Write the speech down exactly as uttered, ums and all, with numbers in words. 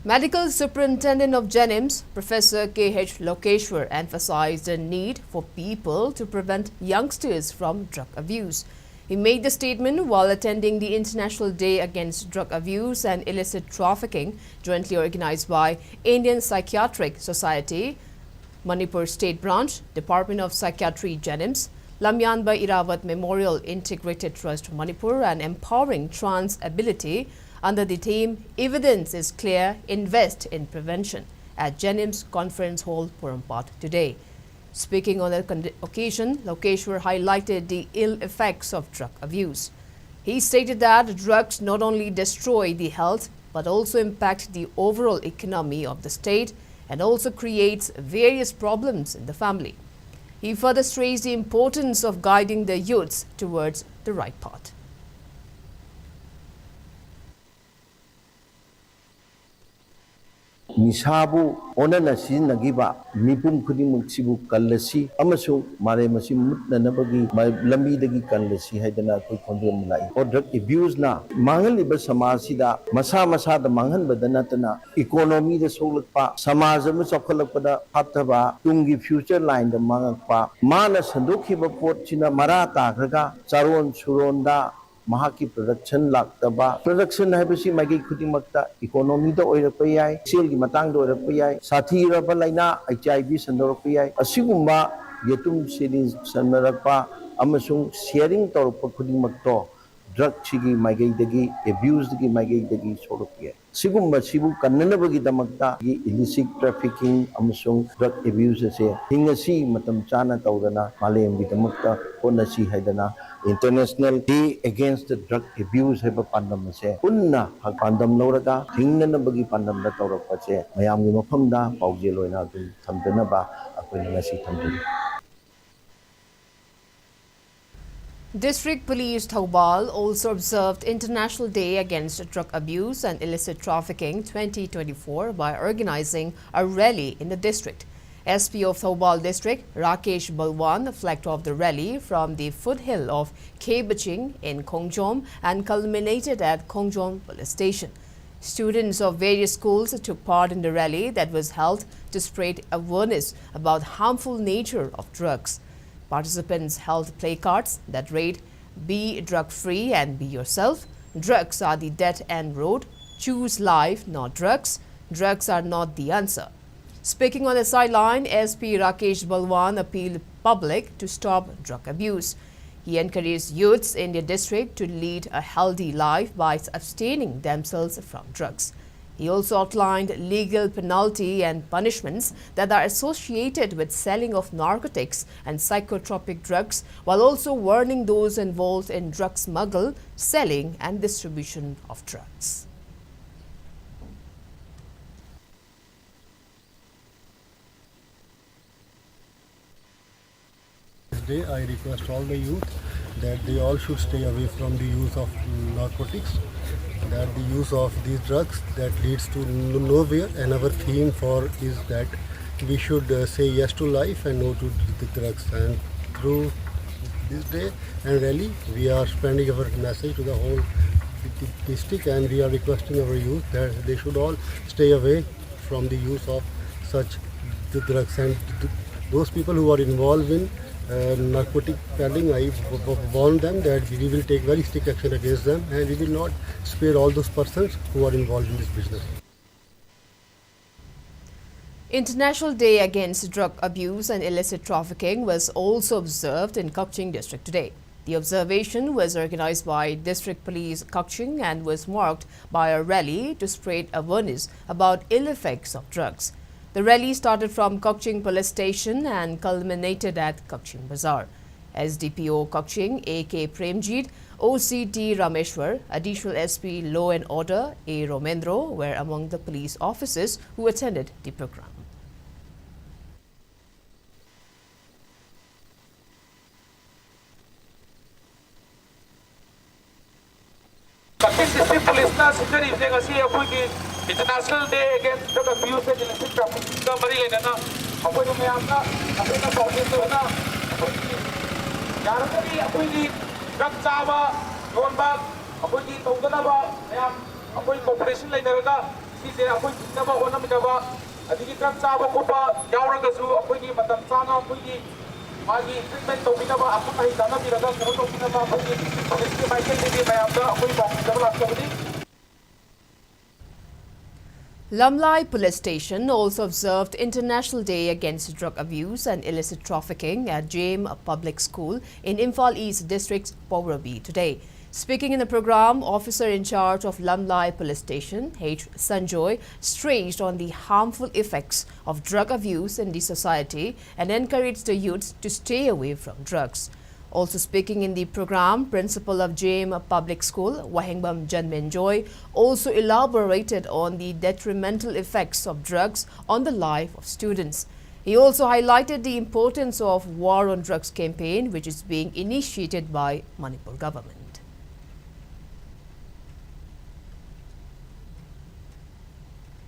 Medical Superintendent of JNIMS, Professor K H Lokeshwar, emphasized the need for people to prevent youngsters from drug abuse. He made the statement while attending the International Day Against Drug Abuse and Illicit Trafficking, jointly organized by Indian Psychiatric Society, Manipur State Branch, Department of Psychiatry, JNIMS, Lamyanba Irawat Memorial Integrated Trust Manipur, and Empowering Trans Ability under the theme Evidence is Clear, Invest in Prevention at JNIMS Conference Hall, Porompat today. Speaking on the con- occasion, Lokeshwar highlighted the ill effects of drug abuse. He stated that drugs not only destroy the health but also impact the overall economy of the state and also creates various problems in the family. He further stressed the importance of guiding the youths towards the right path. ꯅꯤꯁꯥꯕꯨ ꯑꯣꯟꯅꯅ ꯁꯤꯖꯤꯟꯅꯈꯤꯕ ꯃꯤꯄꯨꯝ ꯈꯨꯗꯤꯡꯃꯛꯁꯤꯕꯨ ꯀꯜꯂꯁꯤ ꯑꯃꯁꯨꯡ ꯃꯥꯂꯦꯝ ꯑꯁꯤ ꯃꯨꯠꯅꯅꯕꯒꯤ ꯃ- ꯂꯝꯕꯤꯗꯒꯤ ꯀꯜꯂꯁꯤ ꯍꯥꯏꯗꯅ ꯑꯩꯈꯣꯏ ꯈꯣꯟꯖꯦꯜ ꯑꯃ ꯂꯥꯛꯏ꯫ ꯑꯣ, ꯗ꯭ꯔꯒ ꯑꯦꯕ꯭ꯌꯨꯁꯅ ꯃꯥꯡꯍꯜꯂꯤꯕ ꯁꯃꯥꯖꯁꯤꯗ ꯃꯁꯥ ꯃꯁꯥꯗ ꯃꯥꯡꯍꯟꯕꯗ ꯅꯠꯇꯅ ꯏꯀꯣꯅꯣꯃꯤꯗ ꯁꯣꯛꯂꯛꯄ, ꯁꯃꯥꯖ ꯑꯃ ꯆꯥꯎꯈꯠꯂꯛꯄꯗ ꯐꯠꯇꯕ, ꯇꯨꯡꯒꯤ ꯐ꯭ꯌꯨꯆꯔ ꯂꯥꯏꯟꯗ ꯃꯥꯡꯉꯛꯄ, ꯃꯥꯅ ꯁꯟꯗꯣꯛꯈꯤꯕ ꯄꯣꯠꯁꯤꯅ ꯃꯔꯥ ꯇꯥꯈ꯭ꯔꯒ ꯆꯥꯔꯣꯟ ꯁꯨꯔꯣꯟꯗ ꯃꯍꯥꯛꯀꯤ ꯄ꯭ꯔꯗꯛꯁꯟ ꯂꯥꯛꯇꯕ꯫ ꯄ꯭ꯔꯗꯛꯁꯟ ꯍꯥꯏꯕꯁꯤ ꯃꯥꯏꯀꯩ ꯈꯨꯗꯤꯡꯃꯛꯇ, ꯏꯀꯣꯅꯣꯃꯤꯗ ꯑꯣꯏꯔꯛꯄ ꯌꯥꯏ, ꯁꯦꯜꯒꯤ ꯃꯇꯥꯡꯗ ꯑꯣꯏꯔꯛꯄ ꯌꯥꯏ, ꯁꯥꯊꯤꯔꯕ ꯂꯥꯏꯅꯥ ꯑꯩꯆ ꯑꯥꯏ ꯚꯤ ꯁꯟꯗꯣꯔꯛꯄ ꯌꯥꯏ꯫ ꯑꯁꯤꯒꯨꯝꯕ ꯌꯦꯇꯨꯝ ꯁꯤꯔꯤ ꯁꯟꯅꯔꯛꯄ ꯑꯃꯁꯨꯡ ꯁꯤꯌꯔꯤꯡ ꯇꯧꯔꯛꯄ ꯈꯨꯗꯤꯡꯃꯛꯇꯣ ꯗ꯭ꯔꯒꯁꯤꯒꯤ ꯃꯥꯏꯀꯩꯗꯒꯤ, ꯑꯦꯕ꯭ꯌꯨꯁꯀꯤ ꯃꯥꯏꯀꯩꯗꯒꯤ ꯁꯣꯛꯂꯛꯄ ꯌꯥꯏ꯫ ꯁꯤꯒꯨꯝꯕꯁꯤꯕꯨ ꯀꯟꯅꯅꯕꯒꯤꯗꯃꯛꯇ ꯏꯂꯤꯁꯤꯠ ꯇ꯭ꯔꯥꯐꯤꯀꯤꯡ ꯑꯃꯁꯨꯡ ꯗ꯭ꯔꯒ ꯑꯦꯕ꯭ꯌꯨꯁ ꯑꯁꯦ ꯍꯤꯡꯉꯁꯤ ꯃꯇꯝ ꯆꯥꯅ ꯇꯧꯗꯅ ꯃꯥꯂꯦꯝꯒꯤꯗꯃꯛꯇ ꯍꯣꯠꯅꯁꯤ ꯍꯥꯏꯗꯅ International Day Against the Drug Abuse ꯍꯥꯏꯕ ꯄꯥꯟꯗꯝ ꯑꯁꯦ ꯄꯨꯟꯅ ꯄꯥꯟꯗꯝ ꯂꯧꯔꯒ ꯍꯤꯡꯅꯅꯕꯒꯤ ꯄꯥꯟꯗꯝꯗ ꯇꯧꯔꯛꯄꯁꯦ ꯃꯌꯥꯝꯒꯤ ꯃꯐꯝꯗ ꯄꯥꯎꯖꯦꯜ ꯑꯣꯏꯅ ꯑꯗꯨꯝ ꯊꯝꯖꯅꯕ ꯑꯩꯈꯣꯏꯅ ꯉꯁꯤ ꯊꯝꯖꯔꯤ꯫ District Police Thoubal also observed International Day Against Drug Abuse and Illicit Trafficking twenty twenty-four by organizing a rally in the district. S P of Thoubal District, Rakesh Balwan, flagged off the rally from the foothill of Khebaching in Khongjom and culminated at Khongjom Police Station. Students of various schools took part in the rally that was held to spread awareness about harmful nature of drugs. Participants held placards that read, "Be drug free and be yourself." "Drugs are the dead end road." "Choose life, not drugs." "Drugs are not the answer." Speaking on the sideline, S P Rakesh Balwan appealed public to stop drug abuse. He encouraged youths in the district to lead a healthy life by abstaining themselves from drugs. He also outlined legal penalty and punishments that are associated with selling of narcotics and psychotropic drugs, while also warning those involved in drug smuggle, selling, and distribution of drugs. This day, I request all the youth that they all should stay away from the use of narcotics, that the use of these drugs that leads to n- nowhere. And our theme for is that we should uh, say yes to life and no to the drugs. And through this day and rally, we are spreading our message to the whole di- district, and we are requesting our youth that they should all stay away from the use of such the drugs. And th- those people who are involved in uh, narcotic peddling, I w- w- warn them that we will take very strict action against them, and we will not spare all those persons who are involved in this business. International Day Against Drug Abuse and Illicit Trafficking was also observed in Kakching district today. The observation was organized by District Police Kakching and was marked by a rally to spread awareness about ill effects of drugs. The rally started from Kakching Police Station and culminated at Kakching Bazaar. S D P O Kakching A K Premjit, O C T Rameshwar, Additional S P Law and Order A Romendro were among the police officers who attended the program. Kakching district ꯄꯨꯂꯤꯁꯅ ꯁꯤꯟꯖꯔꯤꯕꯁꯦ ꯉꯁꯤ ꯑꯩꯈꯣꯏꯒꯤ International Day Against Drug Abuse and Illicit Traffickingꯒ ꯃꯔꯤ ꯂꯩꯅꯅ ꯑꯩꯈꯣꯏꯅ ꯃꯌꯥꯝꯅ ꯑꯩꯈꯣꯏꯅ ꯄꯥꯎꯖꯦꯜ ꯑꯣꯏꯅ ꯑꯩꯈꯣꯏꯒꯤ ꯌꯥꯔꯒꯗꯤ ꯑꯩꯈꯣꯏꯒꯤ ꯗ꯭ꯔꯒ ꯆꯥꯕ ꯌꯣꯟꯕ ꯑꯩꯈꯣꯏꯒꯤ ꯇꯧꯗꯅꯕ ꯃꯌꯥꯝ ꯑꯩꯈꯣꯏ ꯀꯣꯑꯣꯄꯔꯦꯁꯟ ꯂꯩꯅꯔꯒ ꯁꯤꯁꯦ ꯑꯩꯈꯣꯏ ꯊꯤꯡꯅꯕ ꯍꯣꯠꯅꯃꯤꯟꯅꯕ, ꯑꯗꯒꯤ ꯗ꯭ꯔꯒ ꯆꯥꯕ ꯈꯣꯠꯄ ꯌꯥꯎꯔꯒꯁꯨ ꯑꯩꯈꯣꯏꯒꯤ ꯃꯇꯝ ꯆꯥꯅ ꯑꯩꯈꯣꯏꯒꯤ ꯃꯥꯒꯤ ꯇ꯭ꯔꯤꯠꯃꯦꯟ ꯇꯧꯕꯤꯅꯕ, ꯑꯈꯪ ꯑꯍꯩ ꯇꯥꯟꯅꯕꯤꯔꯒ ꯀꯩꯅꯣ ꯇꯧꯕꯤꯅꯕ ꯑꯩꯈꯣꯏꯒꯤ ꯄꯨꯂꯤꯁꯀꯤ ꯃꯥꯏꯀꯩꯗꯒꯤ ꯃꯌꯥꯝꯗ ꯑꯩꯈꯣꯏ ꯄꯥꯎ ꯄꯤꯖꯕ ꯂꯥꯛꯆꯕꯅꯤ꯫ Lamlai Police Station also observed International Day Against Drug Abuse and Illicit Trafficking at J M Public School in Imphal East District, Porabi today. Speaking in the program, officer in charge of Lamlai Police Station, H Sanjoy, stressed on the harmful effects of drug abuse in the society and encouraged the youths to stay away from drugs. Also speaking in the program, principal of J M Public School, Wahengbam Janmenjoy, also elaborated on the detrimental effects of drugs on the life of students. He also highlighted the importance of War on Drugs campaign, which is being initiated by Manipur government.